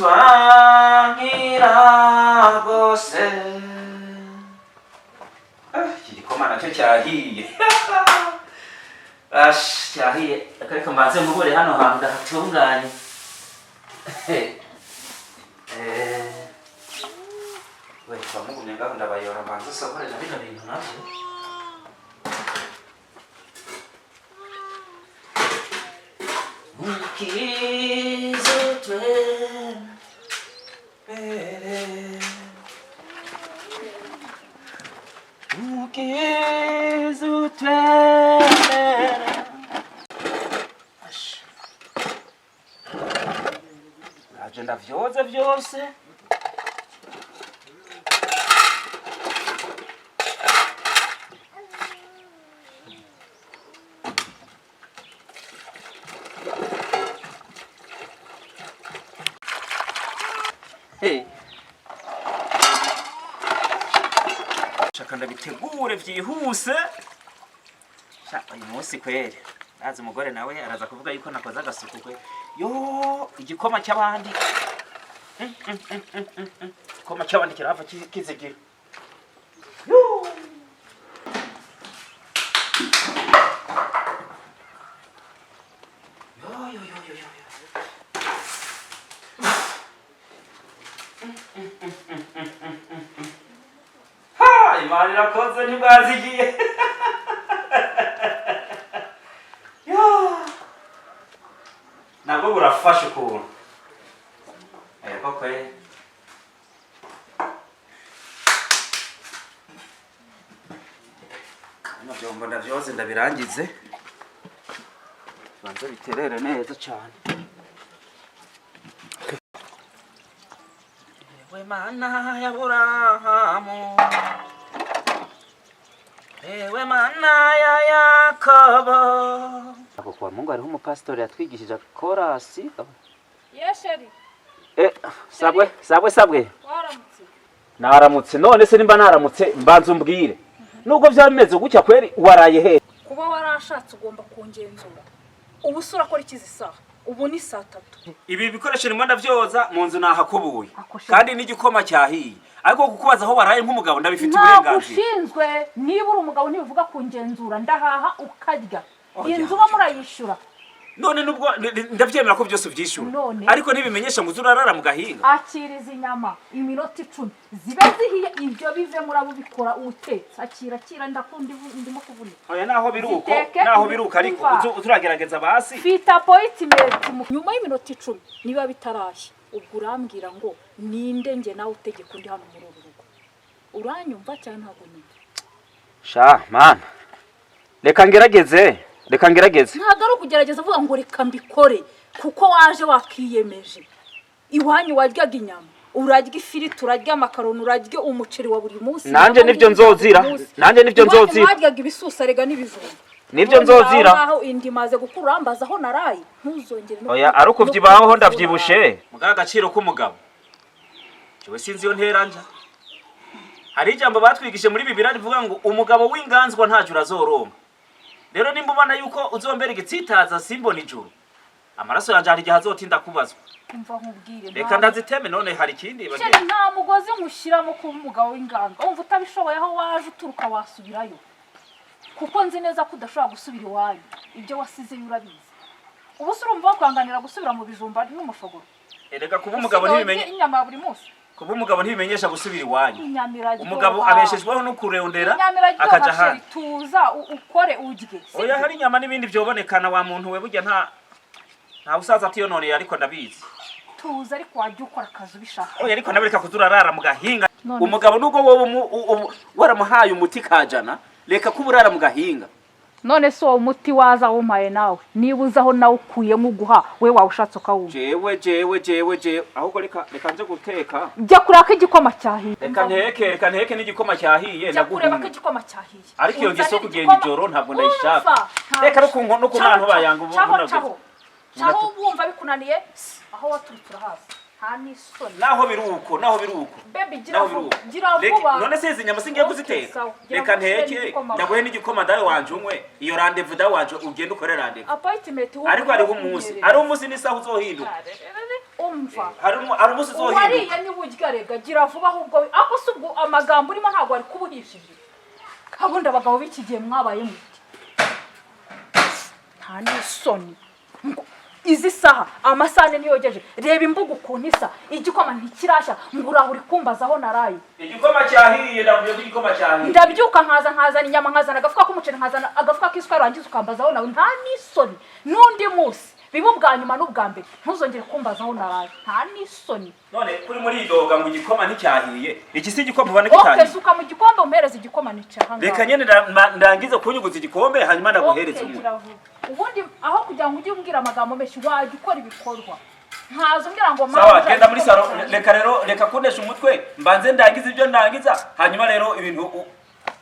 Ntitwankira rwose. Ah, iki gikoma nacyo cyahiye. Ash, cyahiye. Reka mbanze nkubure hano hantu ndahatunganye. Eh, we twamugumye ngaho, ndabayora, mbanze sohore na bino bintu navyo. Mukiza twembere, mukiza utwembere. Ash. Ndaje ndavyoza vyose. Hey. Shaka ndabitegure vyihuse. Sha, uyu munsi kweri nazi umugore nawe araza kuvuga yuko nakoze agasuku kwe. Yo, igikoma cy'abandi. Igikoma cy'abandi kirahava kizigira. Yo. Yo, yo, yo, yo, yo. Ha, Imana irakoze, ntibwazigiye. Yo. Nabwo burafasha ukuntu. Ego kwe. Bino vyombo ndavyoze ndabirangize. Banze biterere neza cane. Ewe Mana ya Burahamu, ewe Mana ya Yakobo. Ako kwa Mungu hariho umupasitori yatwigishije korasi. Ye chéri. Eh, sabwe, sabwe, sabwe. Waramutse? Naramutse. None se nimba naramutse, mbanza umbwire. Nubwo vyaba bimeze gutya kweri, waraye he? Kuba warashatse ugomba kungenzura. Ubu se urakora ikizi saha? Ubu ni saa 3. Ibi bikoresho ndimo ndavyoza mu nzu, nahakubuye. Ako sheri. Kandi n'igikoma cyahiye. Ariko kukubaza aho waraye nk'umugabo ndabifite Ntabwo uburenganzira. ushinzwe. Niba uri umugabo ntibivuga kungenzura. Ndahaha ukarya. Oya. Inzu uba murayishyura. None nubwo ndavyemera ko byose uvyishura. None? Ariko ntibimenyesha ngo uze urarara mu gahinga. Akiriza inyama, iminota 10 zibe zihiye, ibyo bive murabo ubikora utetse. Akira, akira, ndakunda ndimo kuvunika. Oya, naho biruko, Ziteke. naho biruko, ariko Umva. turagerageza basi. Mfite appointment nyuma y'iminota 10. Niba bitarashya, ubwo urambwira ngo ninde njye nawe utegeka undi hano muri uru rugo? Uranyumva cyangwa ntabwo nyumva? Sha, mana. Reka ngerageze, reka ngerageze. Ntabwo ari ukugerageza, avuga ngo reka mbikore kuko waje wakiyemeje. Iwanyu waryaga inyama, urarya ifiriti, urarya amakaroni, urarya umuceri wa buri munsi. Nanje inyama nivyo n'ibindi bya buri nzozira. munsi. Nanje nivyo Iwanyu nzozira. mwaryaga ibisusa rega n'ibijumba. Nivyo None nzozira. aho ngaho inda imaze gukura, urambaza aho naraye? Ntuzongere no Oya, ari uko no vyibaho kumbaza aho ndavyibushe. naraye. Mugaga agaciro k'umugabo. Jewe sinzi iyo ntera nja. Hari ijambo batwigishije muri Bibiliya rivuga ngo umugabo w'inganzwa nta juru azoronka. Rero nimba ubona yuko uzombera igitsitaza simbona ijuru, amaraso yanje hari igihe azotinda kubazwa. Umva nkubwire. Reka ndaziteme, none hari ikindi bagiye. Chéri, nta mugozi nkushyiramo kuba umugabo w'inganga. Wumva utabishoboye, aho waje uturuka wasubirayo, kuko nzi neza ko udashobora gusubira iwanyu. Ibyo wasizeyo urabizi. Ubu se urumva wakwanganira gusubira mu bijumba n'umushogoro? Erega kuba umugabo Usigaye ntibimenye urya inyama ya buri munsi. Kuba umugabo ntibimenyesha gusubira iwanyu. Inyama iraryoha. Umugabo abeshejweho no kurondera Inyama iraryoha. akaja Chéri, ahandi. tuza ukore urye, sibyo? Oya, hari inyama n'ibindi vyobonekana wa muntu we, burya nta usaza atiyononeye, ariko ndabizi. Tuza, ariko wajya ukora akazi ubishaka. Oya, ariko nawe reka kuzurarara mu gahinga. None Umugabo nubwo wowe waramuhaye umuti kajana, reka kuba urara mu gahinga. None se uwo muti waza wumpaye nawe, niba uzi aho nawe ukuyemo uguha, we wawushatse ukawumva? Jewe, jewe, jewe, jewe, ahubwo reka nje guteka. Jya kureba ko igikoma cyahiye. Reka nteke n'igikoma cyahiye. Jya kureba ko Ndaguhunga. igikoma cyahiye. Ariko iyo ngeso yo Unzanire kugenda igikoma. ijoro ntabwo ndayishaka. Umva, ntabwo. Reka no ku Caho, bantu bayanga ubu caho, bunabwo. caho. Caho, wumva bikunaniye, aho waturutse urahazi, nta n'isoni. Naho biruko, naho biruko. Baby, gira Naho vuba, biruko. gira vuba. None se izi nyama singiye Okay, kuziteka? sawa. Gira Reka vuba, ushyire nteke n'igikoma. ndaguhe n'igikoma dawe wanje unywe. Iyo rendez-vous dawe wanje ugende ukore rendez-vous. Appointment. Ariko hariho umunsi, hariho umunsi n'isaha uzohinduka. Umva. Hari umunsi uzohinduka. Uwariye niwe urya, rega gira vuba ahubwo. Ako si ubwo amagambo urimo ntabwo wari kubuhishije. Kabundi abagabo b'iki gihe mwabaye muti nta n'isoni. Ngo izi saha amasahane niyogeje, reba imbuga ukuntu isa, igikoma ntikirashya, ngo uraho uri kumbaza aho naraye. Igikoma cyahiye, ndakubwiye ko igikoma cyahiye. Ndabyuka nkaza nkazana inyama, nkazana agafuka k'umuceri, nkazana agafuka k'isukari, warangiza ukambaza aho nawe. Nta n'isoni. N'undi munsi biba ubwa nyuma n'ubwa mbere, ntuzongere kumbaza aho naraye. Nta n'isoni. None kuri muri idoga ngo igikoma nticyahiye, iki si igikoma ubona Okay. kitahiye? Suka mu gikombe umpereze igikoma nicara aha ngaha. Reka nyene ndangize kunyuguza igikombe, hanyuma ndaguhereza Okay, umwe. gira vuba. Ubundi aho kugira ngo ujye umbwira amagambo menshi, wajya ukora ibikorwa, nkaza umbwira ngo Sawa. mama. Genda muri salo. Reka rero, reka kunesha umutwe, mbanze ndangize ibyo ndangiza, hanyuma rero ibintu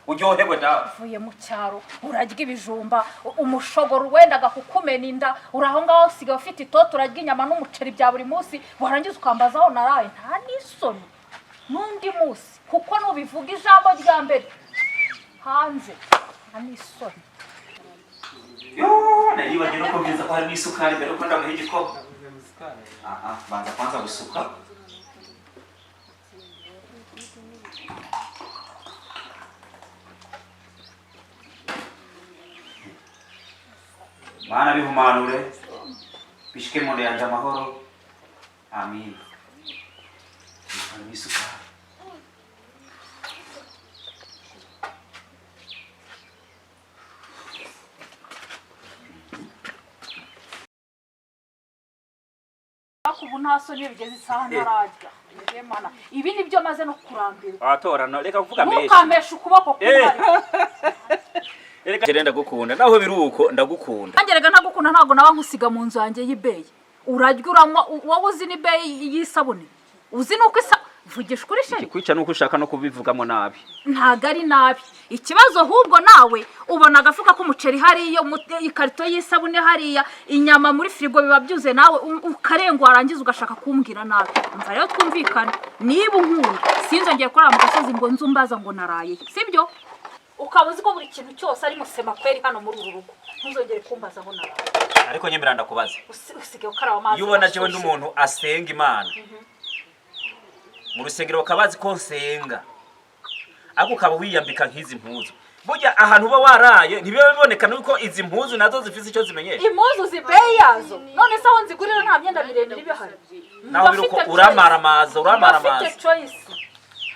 uryoherwe nawe. Uvuye mu cyaro urarya ibijumba, umushogoro wendaga kukumena inda, uri aho ngaho usigaye ufite itoto, urarya inyama n'umuceri bya buri munsi, warangiza ukambaza aho naraye. Nta n'isoni. N'undi munsi, kuko nubivuga ijambo rya mbere hanze. Nta n'isoni. Yo, naribagiwe no kubwiza ko harimo isukari mbere yuko ndamuha igikoma. Aha, banza kwanza gusuka. Mana, bihumanure bishike mu nda yanje amahoro, amin. Harimo isukari. Ariko ubu nta soni, iyo bigeze isaha ntararya. Njye mana, ibi ni byo maze no kurambirwa. Watora no reka kuvuga menshi. Ntukampeshe ukuboko kumwe. Reka rero, ndagukunda naho biri uko, ndagukunda. Nanjye rega ntagukunda ntabwo naba nkusiga mu nzu yanjye y'ibeyi. Urarya, uranywa, wowe uzi n'ibeyi y'isabune? Uzi nuko isa? Vugisha ukuri, chéri. Ikikwica nuko ushaka no kubivugamo nabi. Ntabwo ari nabi. Ikibazo ahubwo nawe ubona agafuka k'umuceri hariya, ikarito y'isabune hariya, inyama muri firigo, biba byuzuye, nawe ukarengwa, warangiza ugashaka kumbwira nabi. Umva rero, twumvikane: niba unkunda, sinzongeye kurara mu gasozi ngo nzu mbaza ngo naraye, sibyo? Ukaba uzi ko buri kintu cyose ari musema kweri hano muri uru rugo, ntuzongere kumbaza aho naraye. Ariko nyemera ndakubaza. Usigaye ukaraba amazi Iyo ubona jewe ndi ashyushye. umuntu asenga Imana mu rusengero, bakaba bazi ko nsenga, ariko ukaba wiyambika nk'izi mpuzu, burya ahantu uba waraye ntibiba biboneka nuko izi mpuzu nazo zifise icyo zimenyesha? Impuzu zibeyi yazo, none se aho nzigurira nta myenda miremire iba ihari? Naho biri uko, uramaramaza, uramaramaza. Mfite choice.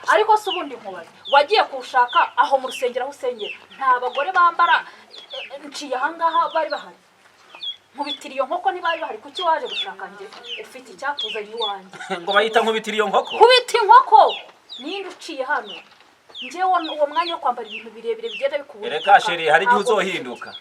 Ariko se ubundi nkubaze, wagiye kuwushaka aho mu rusengero aho usengera, nta bagore bambara nciye ahangaha bari bahari? Nkubitira iyo nkoko, ntibari bahari? Kuki waje gushaka njye ufite icyakuzanye iwanjye? Ngo bayita nkubitira iyo nkoko? Kubita inkoko, ninde uciye hano? Njyewe uwo mwanya wo kwambara ibintu birebire bigenda bikubura. Reka chéri, hari igihe uzohinduka.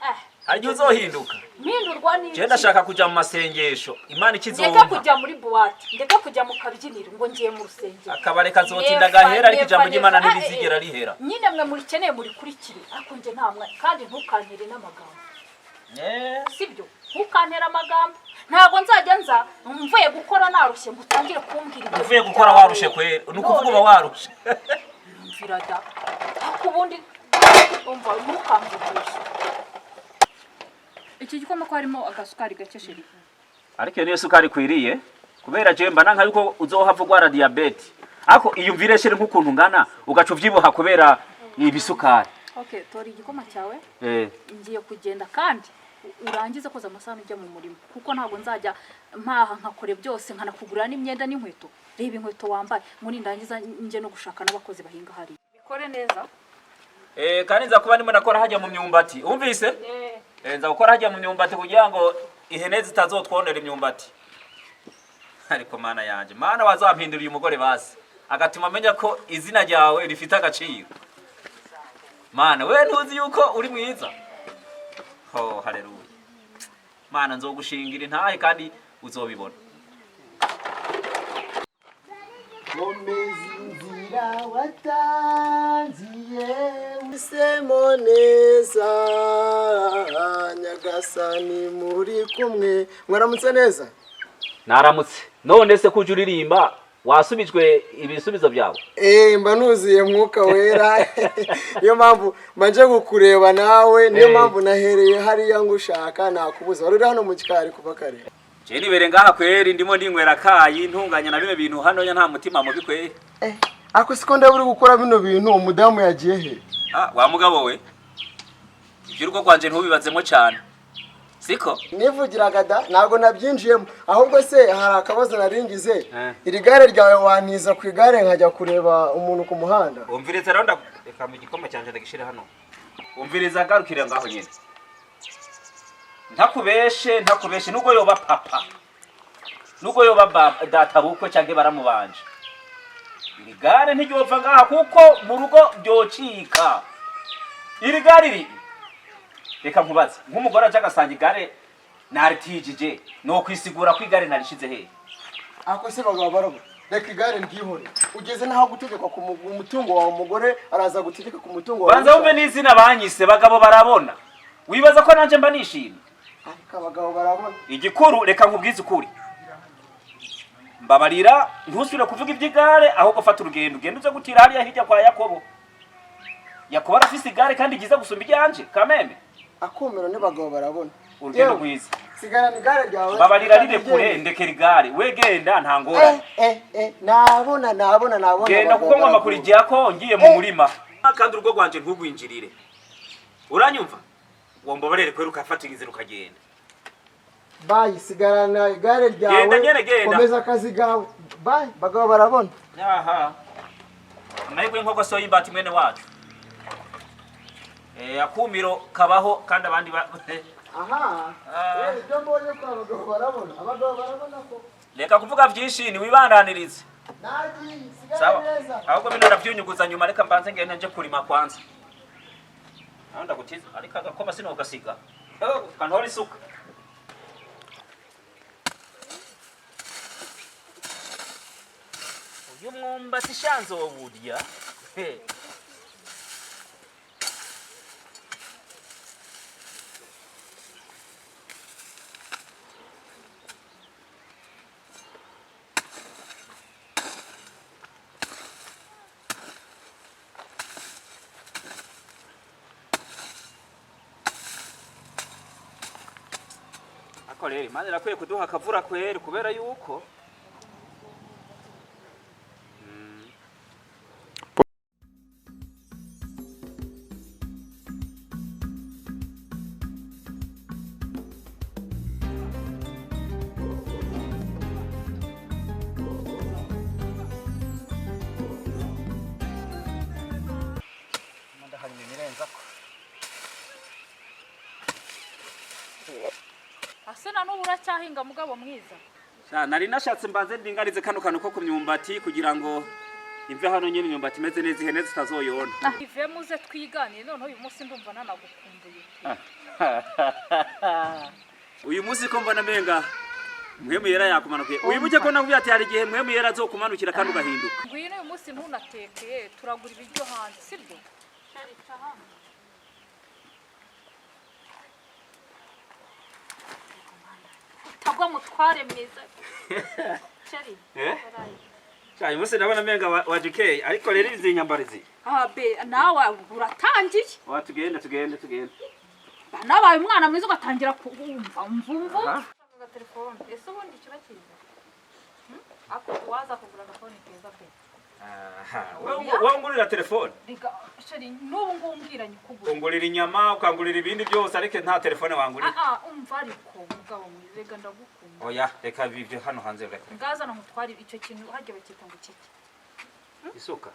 Hari igihe uzohinduka. Mpindurwa n'iki? Jewe ndashaka kuja mu masengesho, Imana Ndeke ikizompa. kujya muri boîte, ndeke kujya mu kabyiniro, ngo ngiye mu rusengero. Akabare kazotinda Never, gahera, ariko ijambo never, ry'Imana never. ntirizigera rihera. Nyine mwe murikeneye murikurikire, ariko njye nta mwanya. Kandi ntukantere n'amagambo. Sibyo? Ntukantere amagambo. Ntabwo nzajya nza mvuye gukora narushye ngo utangire kumbwira ibyo Uvuye gukora byawe. warushe kwera, ni ukuvuga uba warushe. Mvira da. Ariko ubundi umva, ntukamvugishe. Iki gikoma ko harimo agasukari gake, chéri? Ariko iyo niyo sukari ikwiriye, kubera jewe mba nanka yuko uzohava urwara diyabete. Ariko iyumvire chéri, nk'ukuntu ungana ugaca uvyibuha kubera ibisukari. Okay, tora igikoma cyawe. Ngiye kugenda, kandi urangize koza amasahani ujya mu murimo, kuko ntabwo nzajya mpaha nkakore byose nkanakugurira n'imyenda n'inkweto. Reba inkweto wambaye. Muri ndangiza njye no gushaka n'abakozi bahinga hariya, bikore neza. Kandi nza kuba ndimo ndakora hajya mu myumbati, wumvise? Nza gukora hajya mu myumbati kugira ngo ihene zitazotwonera imyumbati. Ariko Mana yanje, Mana, wazampinduriye umugore basi agatuma amenya ko izina ryawe rifite agaciro. Mana we, ntuzi yuko uri mwiza? Ho, haleluya! Mana, nzogushingira intahe kandi uzobibona. Komeza inzira watangiye, uhisemo neza. Nyagasani muri kumwe. Mwaramutse neza. Naramutse. None se kujya uririmba, wasubijwe ibisubizo byawe? Mba nuzuye Mwuka Wera, niyo mpamvu mbanje kukureba nawe, niyo mpamvu nahereye hariya ngushaka nakubuza. Wari uri hano mu gikari kuva kare. Je nibere ngaha kweri, ndimo ndinywera kayi, ntunganya na bino bintu hano nya, nta mutima mubi kweri. Eh, ako siko ndaburi gukora bino bintu, umudamu yagiye he? Ah, wa mugabo we, iby'urugo rwanje ntubibazemo cyane, siko? Nivugiraga da, ntabwo nabyinjiyemo. Ahubwo se hari akabazo naringize. Eh. Iri gare ryawe wantiza ku igare nkajya kureba umuntu ku muhanda? Umviriza rero, reka mu gikoma cyanje ndagishire hano. Umviriza, garukira ngaho nyine. Ntakubeshe, ntakubeshe, nubwo yoba papa, nubwo yoba data bukwe cyangwa baramubanje, iri gare ntiryopfa ngaha kuko mu rugo byocika. Iri gare iri, reka nkubaze, nk'umugore aje agasanga igare naritijije, no kwisigura ko igare narishize hehe? Ako se bagabo barabo, reka igare ryihore. Ugeze n'aho gutegeka ku mutungo wawe, umugore araza gutegeka ku mutungo wawe. Banza wumve n'izina banyise, bagabo barabona. Wibaza ko nanje mba nishimye? Ariko abagabo barabona. Igikuru, reka nkubwize ukuri, mbabarira ntusubire kuvuga iby'igare, ahubwo fata urugendo ugende uze gutira hariya hirya kwa Yakobo. Yakobo arafise igare kandi ryiza gusumba iryanje kameme. Akumiro ni bagabo barabona. Urugendo Yewe, rwiza. Sigarana igare ryawe. Mbabarira rirekure, ndekera igare, we genda, nta ngorane. Eh eh eh, nabona, nabona, nabona. Genda Abagabo kuko ngomba barabona. kurijyako ngiye mu murima, kandi urugo rwanje ntugwinjirire, uranyumva? Wombabarire kwera ukafata inzira ukagenda. Bye, sigarana igare ryawe. Genda nyene, genda. Komeza akazi kawe. Bye, bagabo barabona. Aha, amahirwe y'inkoko so y'imbata, mwene wacu. Eh, akumiro kabaho kandi abandi ba Aha. Ah. Eh, ibyo mbonye ko abagabo barabona, abagabo barabona ko. Reka kuvuga byinshi, ntiwibandanirize. Nagiye, sigara Sawa. neza. Ahubwo bino ndavyunyuguza nyuma, reka mbanze ngende nje kurima kwanza. Aho ndagutiza, ariko agakoma sinogasiga. Oh, kantora isuka. Uyu mwumbati shanzowurya. He. Ariko rero Imana irakwiye kuduha akavura kweri, kubera yuko Ase na n'ubu uracyahinga, mugabo mwiza? Sha, nari nashatse mbanze ndinganize kano kantu ko ku myumbati kugira ngo imve hano nyine imyumbati imeze neza, ihene zitazoyona. Ivemo uze twiganire noneho, uyu munsi ndumva nanagukumbuye. Uyu munsi ko mbona menga Mpwemu Yera yakumanukiye. Wibuke ko nakubwiye ati hari igihe Mpwemu Yera azokumanukira kandi ugahinduka. Ngwino uyu munsi ntunatekeye, turagura ibiryo hanze, sibyo? Tagwa mutware mwiza, chéri. Eh? Sha, uyu munsi ndabona menga wajikeye, ariko rero izi nyambaro izi. Ah be, nawe uratangiye. Wa, tugende, tugende, tugende. Nabaye umwana mwiza ugatangira kumva mvumvu. Aha. Telefone ese ubundi kiba cyiza? Ako waza kugura agafone keza pe. Aha. Wowe ungurira telefone. Rega chéri, n'ubu ngubu mbwiranye kugura. Ungurira inyama, ukangurira ibindi byose, ariko nta telefone wangurira. Ah ah, umva ariko mugabo mwiza, rega ndagukunda. Oya, reka ibyo hano hanze, reka. Ngazana nkutware icyo kintu hajya bakita ngo kiki. Isuka.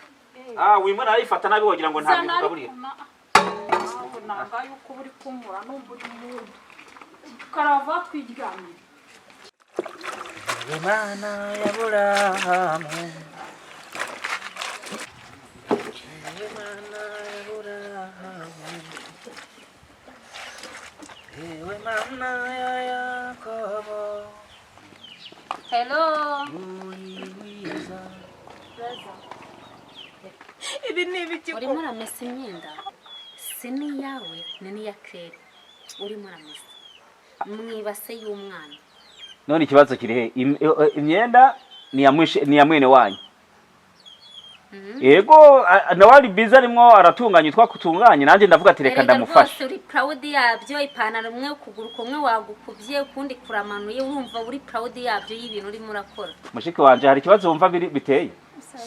Ah, wimwe arayifata nabi wagira ngo nta bintu Zana ugaburira. ariko nanga yuko uri kunkura numva uri mudu karava twiryamye. Imana y'Aburahamu. Imana y'Aburahamu. Ewe Mana ya Yakobo. Hello. Uri mwiza. Ibi ni ibiki? Urimo uramesa imyenda, si n'iyawe, ni n'iya Claire. Urimo uramesa mu ibase y'umwana. None ikibazo kiri he? Imyenda ni ya mwene wanyu. Yego, nawe ari busy, arimwo aratunganya utwakutunganye, nanjye ndavuga ati reka Erega ndamufasha. Rwose uri proud yabyo. Ipantaro umwe, ukuguru kumwe wagukubye, ukundi kuramanuye, urumva uri proud yabyo, y'ibintu urimo urakora. Mushiki wanje, hari ikibazo wumva biri biteye?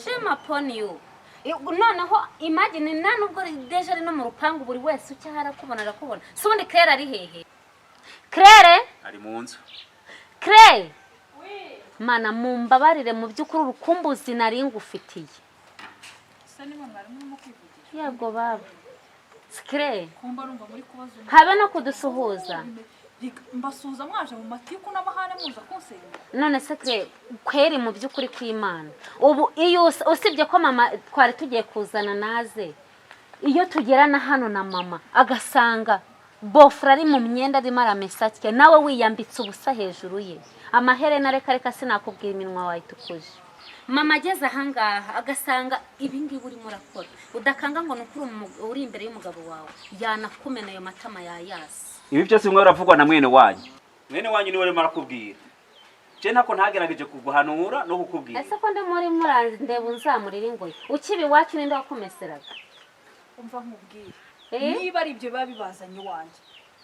Shame upon you. Noneho imagine, nta nubwo déjà ari no mu rupangu, buri wese ucyaha arakubona, arakubona. Si ubundi Claire ari hehe? Claire? Ari mu nzu. Claire, mana mumbabarire, mu by'ukuri urukumbuzi nari ngufitiye. Se niba mwari murimo kwivugira? Yego baba, Claire. Kumba numva muri kubaza umuntu. Habe no kudusuhuza. Mbasuhuza mwaje mu matiku n'amahane, muza kunsenya. None se Claire, kweri mu by'ukuri kw'Imana, ubu iyo usibye ko mama twari tugiye kuzana naze, iyo tugerana hano na mama agasanga bofura ari mu myenda arimo aramesa atya, nawe wiyambitse ubusa hejuru ye, amaherena, reka reka, sinakubwira, iminwa wayitukuje. Mama ageze ahangaha agasanga ibingibi urimo urakora, udakanga ngo ni uko uri imbere y'umugabo wawe, yanakumena ayo matama yayasi. Ibi byose bimwe biravugwa na mwene wanyu. Mwene wanyu niwe arimo arakubwira. Je ntako ntagerageje kuguhanura no kukubwira. Ese ko ndi muri murandeba unzamurira ingoyi, ukiba iwacu ninde wakumeseraga? Umva nkubwire. Eh? Niba ari ibyo biba bibazanye iwanjye,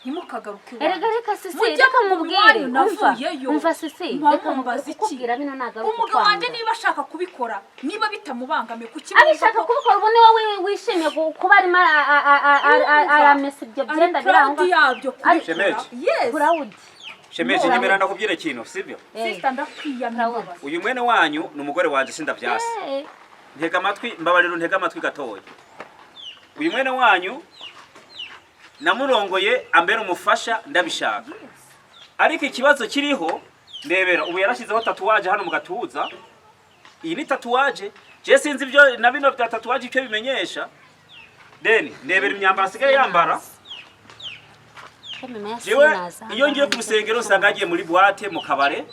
ntimukagaruke Erega iwanjye. reka sisi, Mujye reka mu nkubwire. iwanyu, Umva. navuyeyo. Umva sisi, Muba reka mumbaza iki? kukubwira bino nagaruka. Umugabo wanjye niba ashaka kubikora, niba bitamubangamiye, kuki Abishaka kubikora, ubu niwe wishimiye kuba arimo aramesa ibyo byenda Ari proud birangwa. yabyo kubikora. Shemeje. Yes. Proud. Shemeje, nyemera ndakubwira ikintu, sibyo? Sister, ndakwiyamye, mbabazi. Uyu mwene wanyu ni umugore wanje, sindavyase. Ntega amatwi, mbabarira, ntega amatwi gatoya. Uyu mwene wanyu namurongoye ambera umufasha ndabishaka, ariko ikibazo kiriho, ndebera ubu yarashyizeho tatouage hano mu gatuza. Iyi ni tatouage, je sinzi ibyo na bino bya tatouage icyo bimenyesha. Then ndebera imyambaro asigaye yambara. Jewe iyo ngiye ku rusengero usanga yagiye muri boîte, mu kabare,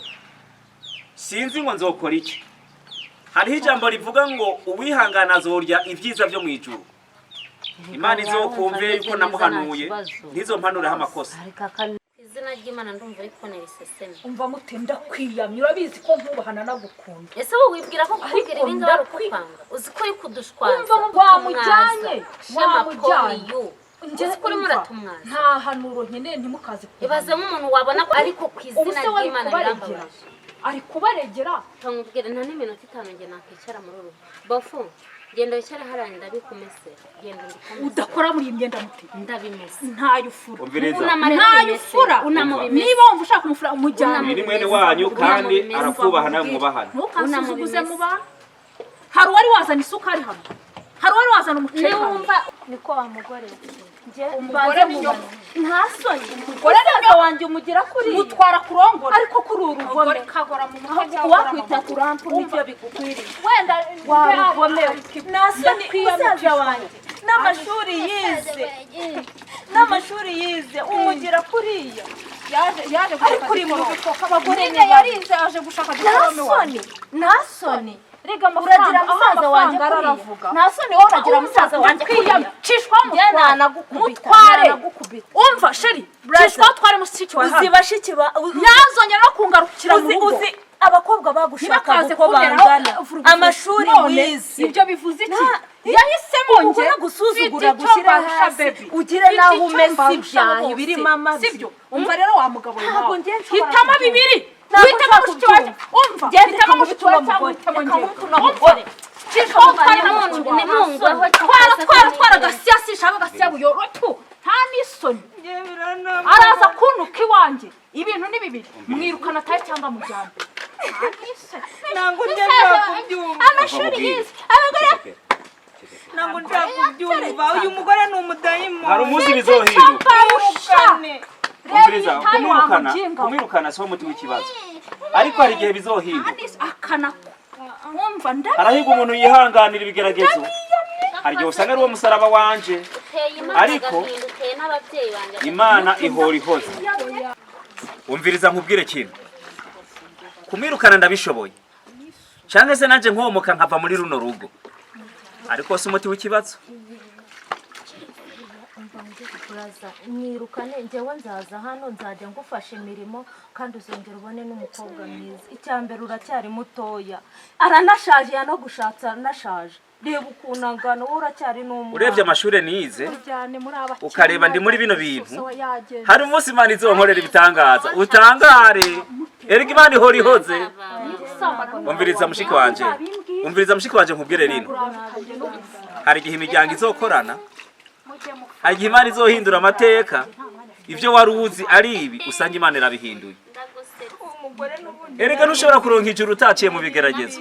sinzi ngo nzokora iki. Hariho ijambo rivuga ngo uwihangana azorya ibyiza byo mu ijuru. Imana izokumve yuko namuhanuye, ntizompanurireho amakosa. Izina ry'Imana, ndumva uri kubonera iseseme. Umva mute, ndakwiyamye, urabizi ko nkubahana nagukunda. Ese wowe wibwira ko kukubwira Ariko ibi ngibi ari ukukwanga? Uzi ko uri kudushwaza? Umva, wamujyanye, wamujyanye. Uzi ko urimo uratumwaza? Nta hanuro nkeneye, ntimukaze kumpamya. Ibaze nk'umuntu wabona ko, ariko ku Ubu izina se we ari ry'Imana, kubaregera? birambabaje. Ari kubaregera? Nkubwire, nta n'iminota 5 njye nakwicara muri uru bofu. Genda wicare hariya, ndabikumesera. Genda ndikumesera. Udakora muri iyi myenda mute. Ndabimesa. Ntayo ufura. Umviriza. Unamara Ntayo bimese. ufura. Unamubimese. Niba wumva ushaka umufura, umujyane. Uyu ni mwene wanyu kandi arakubaha, nawe mwubahana. Ntukansuzuguze Unamubimese. mu bantu. Hari uwari wazana isukari hano? Hari uwari wazana umuceri hano? Niwumva Niko wa mugore njye Umugore mbanze ni mubona nta soni. Umugore ni Musaza wanjye umugira kuri Mutwara kurongora. Ariko kuri uru Umugore rugome kagora mu mutwe. Wakwita turampu nibyo bigukwiriye. Wenda. Warugomewe, nta soni. Musaza wanjye n'amashuri yize, n'amashuri yize, umugira kuriya. Yaje gushaka Ariko uri mu diporome. bikoka, abagore Nyine ni babi. yarize, aje gushaka Nta diporome soni, wanjye. nta soni. Rega amafaranga, Uragira aho musaza wanjye amafaranga kuriya? araravuga. Nta soni, wowe uragira musaza wanjye kuriya? Cishwa. Njye Mutware. nanagukubita, Mutware. nanagukubita. Umva chéri, Brother. cishwa utware mushiki wawe Uzi hano. bashiki ba Yazongera no kungarukira mu uzi rugo. uzi abakobwa bagushakaga Ntibakaze uko kunteraho bangana, vurugufu. amashuri None, wize. ibyo bivuze iki? Yahisemo njye. Ubwo gusuzugura Mfite icyo gushyira mbarusha, hasi, baby. ugire Mfite n'aho icyo umesa mbarusha ibyahi bose. birimo amabi. Sibyo? Umva rero wa mugabo we, Ntabwo nawe njye nshobora hitamo kubyumva. bibiri. Ntabwo Uhitemo nshobora mushiki wawe. kubyumva. Umva, Njye hitamo reka mushiki wawe nkubite cyangwa uno uhitemo mugore. njye. Reka nkubite uno mugore. Cishwa utware na mushiki wawe. Nimungweho. Twara, twara, twara agasiya, sishaka agasiya buyoro tu, nta n'isoni. Araza kuntuka iwanjye. Ibintu ni bibiri: mwirukana atahe cyangwa mujyane. Nta n'isoni. Ntabwo njye nshobora kubyumva. Amashuri yize Abagore, ntabwo nshaka kubyumva. Uyu mugore ni umudayimoni. Hari umunsi bizohinduka. Mbarusha. Umviriza, Reba iyi tayi. kumwirukana, Wamuginga. kumwirukana si wo muti w'ikibazo, ariko hari igihe bizohinduka. Akanako wumva Harahiga umuntu yihanganira ibigeragezo. Hari igihe usanga ari uwo musaraba wanje. Uteye Imana Ariko- agahinda, uteye n'ababyeyi banjye agahinda. Imana ihora ihoze. Umviriza nkubwire kintu: kumwirukana ndabishoboye, cyangwa se nanjye nkomoka nkava muri runo rugo, ariko si umuti w'ikibazo. Uraza mwirukane, njyewe nzaza hano, nzajya ngufasha imirimo kandi uzongera ubone n'umukobwa mwiza. Icya mbere, uracyari mutoya, aranashaje, yanagushatse aranashaje. Reba ukuntu angana, wowe uracyari n'umwana. Urebye amashure nize, Cyane muri abakene. ukareba ndi muri bino bintu, So yagenda. hari umunsi Imana izonkorera ibitangaza utangare. Erega Imana ihora ihoze. Umviriza mushiki wanje, umviriza mushiki wanje, nkubwire rino: hari igihe imiryango izokorana, hari igihe Imana izohindura amateka. Ibyo wari uzi ari ibi, usanga Imana irabihinduye. Umugore n'ubundi. Erega ntushobora kuronka ijuru utaciye mu bigeragezo.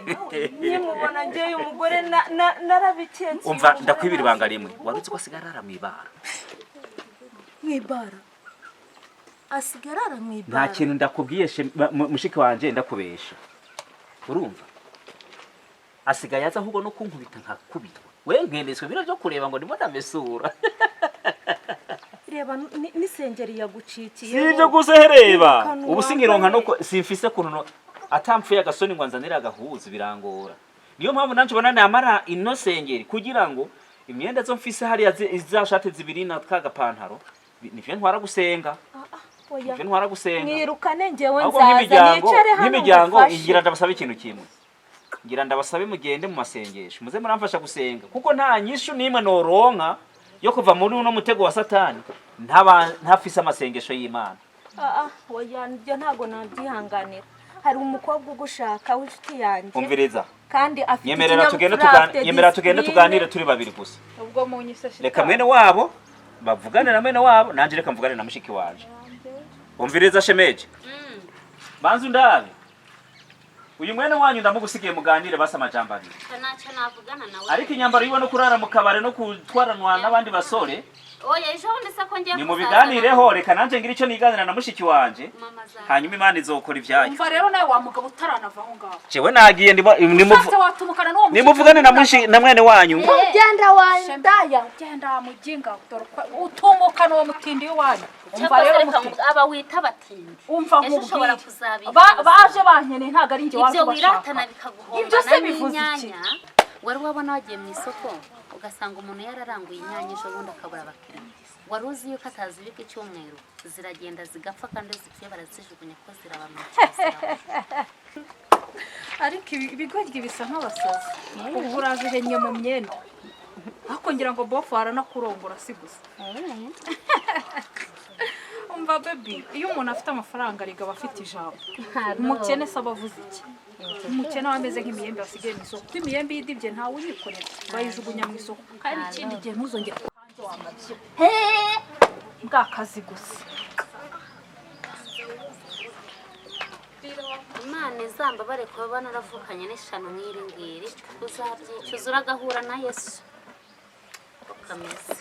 Nkimubona njyewe umugore narabiketse. Umva, ndakwibira ibanga rimwe. Wari uzi ko asigara arara mw'ibara? Mw'ibara? Asigarara Nta mw'ibara? kintu ndakubwiye, mushiki wanje, ndakubesha. Urumva, asigaye aza ahubwo no kunkubita nkakubitwa. We nkeneswe bino byo kureba ngo ndimo ndamesura. Reba n'isengeri yagucikiye. Si ibyo gusa, hereba. Irukana. Ubu sinkironka no simfise kuntu atamfuye agasoni ngo anzanire agahuzu, birangora. Niyo mpamvu nanje ubona namara ino sengeri kugira ngo imyenda zo mfise hariya, za shati zibiri na ka gapantaro, nivyo ntwara gusenga. Oya. Nivyo ntwara gusenga. Mwirukane, njyewe Ahubwo nzaza nk'imiryango, nicare hano nk'imiryango, ngufashe. ngira ndabasabe ikintu kimwe, ngira ndabasabe mugende mu masengesho, muze muramfasha gusenga, kuko nta nyishu n'imwe noronka yo kuva muri uno mutego wa Satani ntaba ntafise amasengesho y'Imana. Ah, ah, oya, ibyo ntabwo nabyihanganira. Hari umukobwa ugushaka w'inshuti yanjye Umviriza. kandi afite Nyemerera tugende ikinyabupfura, afite nyemerera tugende discipline. tuganire turi babiri gusa. Ubwo munyise shitani. Reka mwene wabo bavugane na mwene wabo, nanje reka mvugane na mushiki wanje. Umviriza shemeje, banza undabe uyu mwene wanyu, ndamugusigiye muganire basa amajambo abiri. Ntacyo navugana nawe. Ariko inyambaro yiwe no kurara mu kabare no gutwaranwa n'abandi basore. Oya, ejo bundi se ko ngiye Ni kuzazana. mubiganireho, reka nanje ngire icyo niganira na mushiki wanje. Mama zawe. Hanyuma Imana izokora ibyayo. Umva rero nawe wa mugabo, utaranava aho ngaho, Jewe nagiye, ndimo ushatse watumukana n'uwo mushiki. Nimuvugane na mwene wanyu. Genda wandaya. Genda mujinga, dore uko utumukana uwo mutindi w'iwanyu. Umva Cyangwa se rero reka mutindi. aba wita abatindi. Umva Ejo ushobora nkubwire. kuzabika. Baje bankeneye, ntabwo ari njye waje Ibyo ubashaka. wiratana bikaguhombana. Ibyo se bivuze iki? N'inyanya wari wabona, wagiye mu isoko ugasanga umuntu yararanguye inyanya, ejo bundi akabura abakiriya. Wari uzi yuko atazibika icyumweru, ziragenda zigapfa, kandi iyo zipfuye barazijugunya ko zirabanukira, zirabora. Ariko ibigoryi bisa nk'abasazi. Ubwo uraje uhennye mu myenda, ariko ngira ngo bofu aranakurongora si gusa. Umva baby, iyo umuntu afite amafaranga arega aba afite ijambo. Umukene se aba avuze iki? Umukene aba ameze nk'imiyembe basigaye mu isoko, kuko imiyembe iyo idibye ntawe uyikorera, bayijugunya mu isoko. Kandi ikindi gihe ntuzongere hanze wamabye bwa kazi gusa. Imana izambabare kuba naravukanye n'ishano nk'iri ngiri. Uzabyicuza, uragahura na Yesu ukameze.